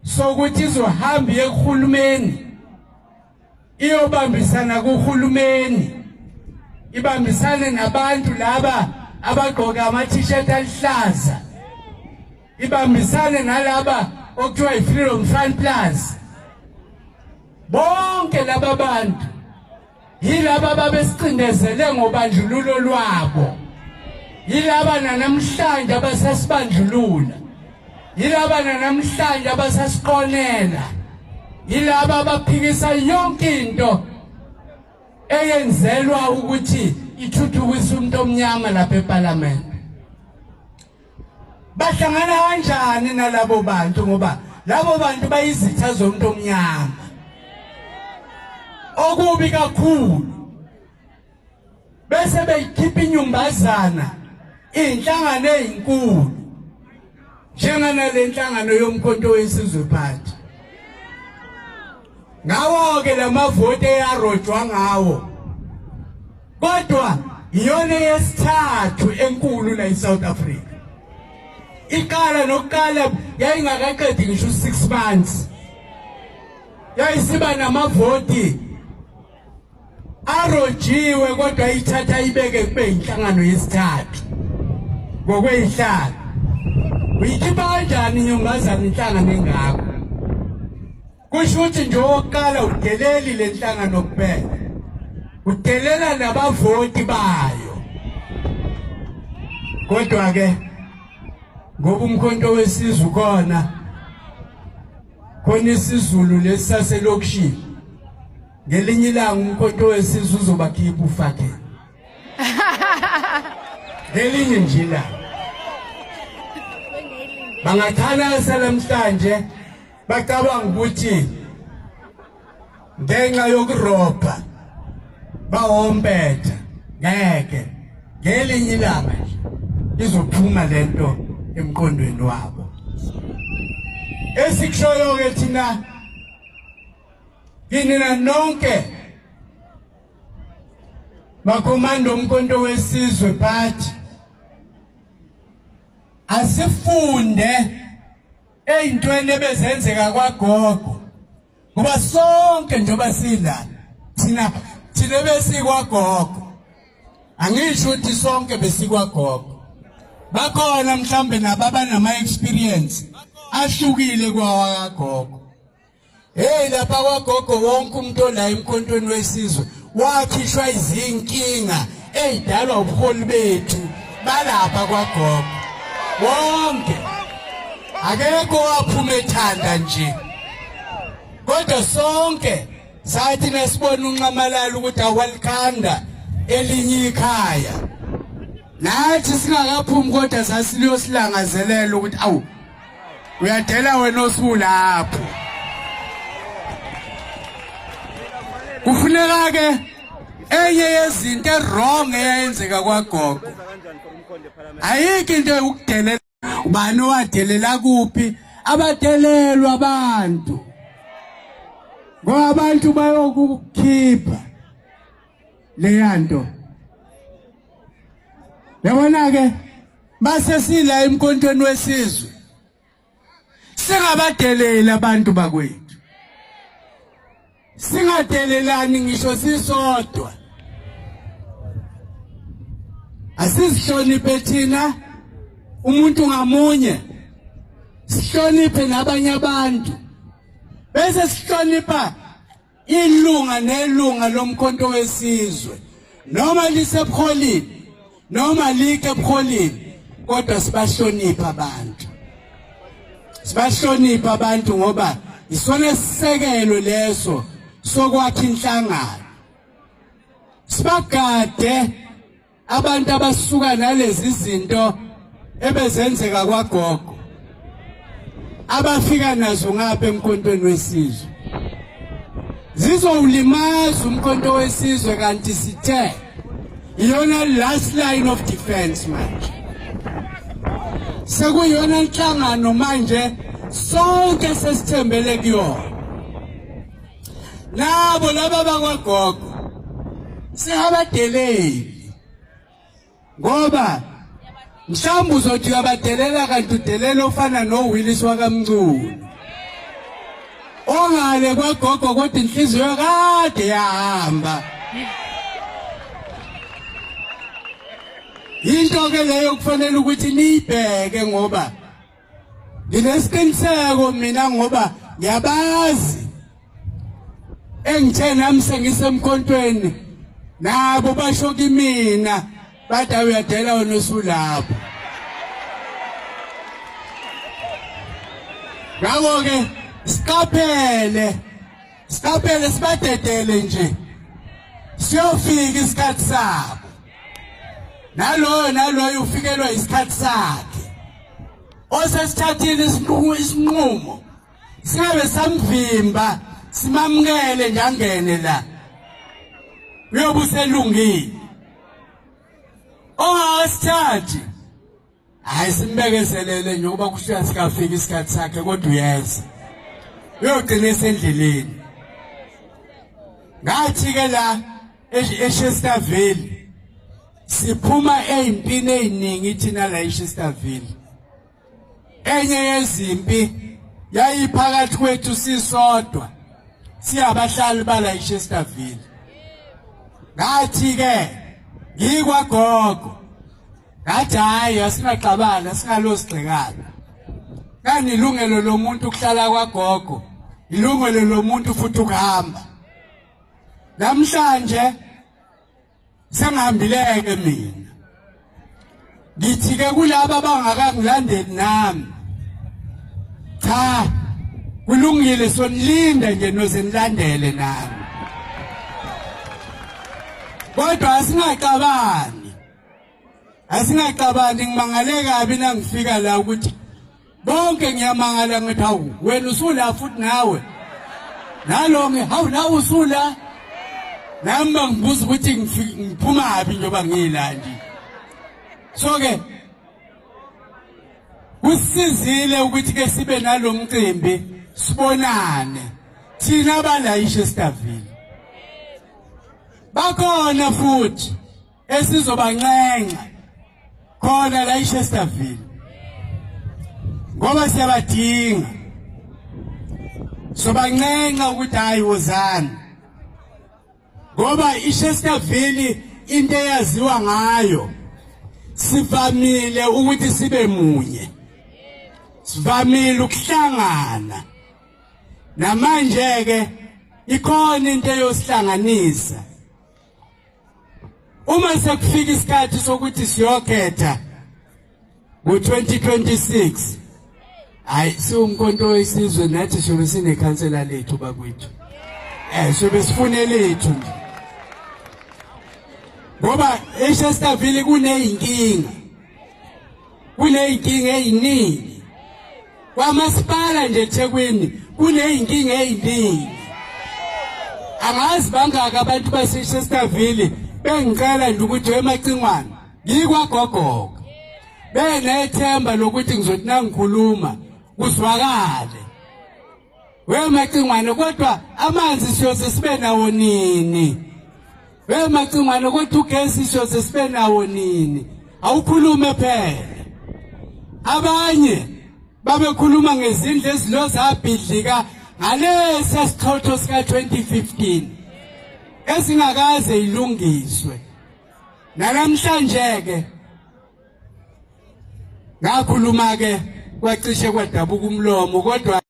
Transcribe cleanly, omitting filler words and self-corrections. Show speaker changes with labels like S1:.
S1: Sokuthi izohamba iye kuhulumeni, iyobambisana kuhulumeni, ibambisane nabantu laba abagqoka ama-t-shirt aluhlaza, ibambisane nalaba okuthiwa i-Freedom Front Plus. Bonke laba bantu yilaba babesicindezele ngobandlululo lwabo, yilaba nanamhlanje abasasibandlulula, yilaba nanamhlanje abasasiqonela, yilaba abaphikisa yonke into eyenzelwa ukuthi ithuthukise umuntu omnyama lapha eParliament. Bahlangana kanjani nalabo bantu? Ngoba labo bantu bayizitha zomuntu omnyama. Okubi kakhulu, bese beyikhipha inyumbazana inhlangano ezinkulu njenganale nhlangano yoMkhonto weSizwe Party. Ngawo-ke lamavoti eyarojwa ngawo, kodwa iyona yesithathu enkulu la eSouth Africa. Iqala nokuqala yayingakaqedi ngisho 6 months, yayisiba namavoti arojiwe, kodwa ithatha ibeke kube inhlangano yesithathu ngokweyihlalo. Uyikhipha kanjani inyumbazana inhlangano engako? Kusho ukuthi nje owokuqala udeleli le nhlangano kuphela, udelela nabavoti bayo. Kodwa-ke ngoba uMkhonto weSizwe ukhona khona, isiZulu lesi saselokishini, ngelinye ilanga uMkhonto weSizwe uzobakhipha ufakele ngelinye nje ilanga. Bangachanasa namhlanje, bacabanga ukuthi ngenxa yokurobha bawompetha. Ngeke, ngelinye ilanga nje izophuma lento emqondweni wabo. Esikushoyo ke thina kinina nonke bakhomanda uMkhonto weSizwe Party, asifunde ey'ntweni ebezenzeka kwagogo, ngoba sonke njengoba sila thina besikwagogo, angisho ukuthi sonke besikwagogo, bakhona mhlambe nababa nama-experience ahlukile kwawakagogo. Hey, lapha kwagogo wonke umuntu ola eMkhontweni weSizwe wakhishwa izinkinga eyidalwa ubuholi bethu balapha kwagogo. Wonke, akekho waphuma ethanda nje, kodwa sonke sathi nasibona uNxamalala ukuthi awalikhanda elinye ikhaya, nathi singakaphumi kodwa sasiliyosilangazelela ukuthi awu, uyadela wena osulapho. Kufuneka ke enye yezinto e-wrong eyayenzeka kwagogo, ayikho into yokudelela. Ubani owadelela kuphi? Abadelelwa abantu, ngoba abantu bayokukhipha leyanto. Yabona ke, base sila eMkhontweni weSizwe, singabadeleli abantu bakwethu, singadelelani ngisho sisodwa. Asizihloniphe thina umuntu ngamunye, sihloniphe nabanye abantu, bese sihlonipha ilunga nelunga loMkhonto weSizwe, noma lisebuholini noma like ebuholini, kodwa sibahlonipha abantu, sibahlonipha abantu, ngoba isona sisekelo leso sokwakha inhlangano. Sibagade abantu abasuka nalezi zinto ebezenzeka kwagogo, abafika nazo ngapha eMkhontweni weSizwe, zizowulimaza uMkhonto weSizwe, kanti sithe iyona last line of defense manje, sekuyona inhlangano manje sonke sesithembele kuyona. Nabo laba bakwagogo singabadeleli, ngoba mhlawumbe uzothi uyabadelela kanti udelela ofana noWillis wakaMnculu. Ongale kwagogo kodwa inhliziyo kade yahamba. Into ke leyo kufanele ukuthi niyibheke ngoba nginesiqiniseko mina ngoba ngiyabazi engithe nami sengisemkhontweni nabo basho kimina bathi uyadela wena usulapho. Ngakho ke siqaphele, siqaphele, sibadedele nje, siyofika isikhathi sabo. Naloyo naloyo ufikelwa isikhathi sakhe. Osesithathile isinqumo singabe samvimba, simamukele nje angene la, uyobe uselungile. Ongasithathi hayi simbekezelele njengoba kushiya sikafika isikhathi sakhe, kodwa uyeza, uyogcina esendleleni. Ngathi ke la eChesterville siphuma ezimpini eziningi thina la eChesterville. Enye yezimpi yayiphakathi kwethu sisodwa siyabahlali bala eChesterville. Ngathi ke ngikwagogo, ngathi hayi asingaxabana, singalosigxekana. Kanti ilungelo lomuntu ukuhlala kwagogo, ilungelo lomuntu futhi ukuhamba. Namhlanje sengihambileke mina, ngithi ke kulaba abangakangilandeli nami, cha kulungile, sonilinda nje noze nilandele nami, kodwa asingaxabani, asingaxabani. Ngimangale kabi nangifika la ukuthi bonke ngiyamangala, ngithi hawu wena usula futhi nawe nalo, ngi hawu nawe usula nami, bangibuza ukuthi ngiphumaphi njengoba ngila nje. So ke kusizile ukuthi ke sibe nalomcimbi, sibonane thina abala iChesterville. Bakhona futhi esizobanxenxa khona la iChesterville ngoba siyabadinga, sobanxenxa ukuthi hayi wozani, ngoba iChesterville into eyaziwa ngayo sivamile ukuthi sibe munye, sivamile ukuhlangana. Namanje ke ikhona into eyosihlanganisa uma sekufika isikhathi sokuthi siyokhetha ngo-2026. Hayi, siwumkhonto wesizwe nathi siyobe sinekhansela lethu bakwethu, siyobe sifune lethu nje, ngoba eChesterville kuneyinkinga, kuneyinkinga eziningi. Kwamasipala nje eThekwini kuneyinkinga eziningi. Angazi bangaka abantu baseChesterville bengicela nje ukuthi emacingwane ngikwagogoka benethemba lokuthi ngizothi nangikhuluma kuzwakale wemacingwane, kodwa amanzi siyoze sibe nawo nini? Wemacingwane, kodwa ugesi siyoze sibe nawo nini? Awukhulume phela. Abanye babekhuluma ngezindlu ezilo zabhidlika ngalesi sichotho sika 2015 ezingakaze ilungiswe namhlanje. Ke ngakhuluma ke kwacishe kwadabuka umlomo, kodwa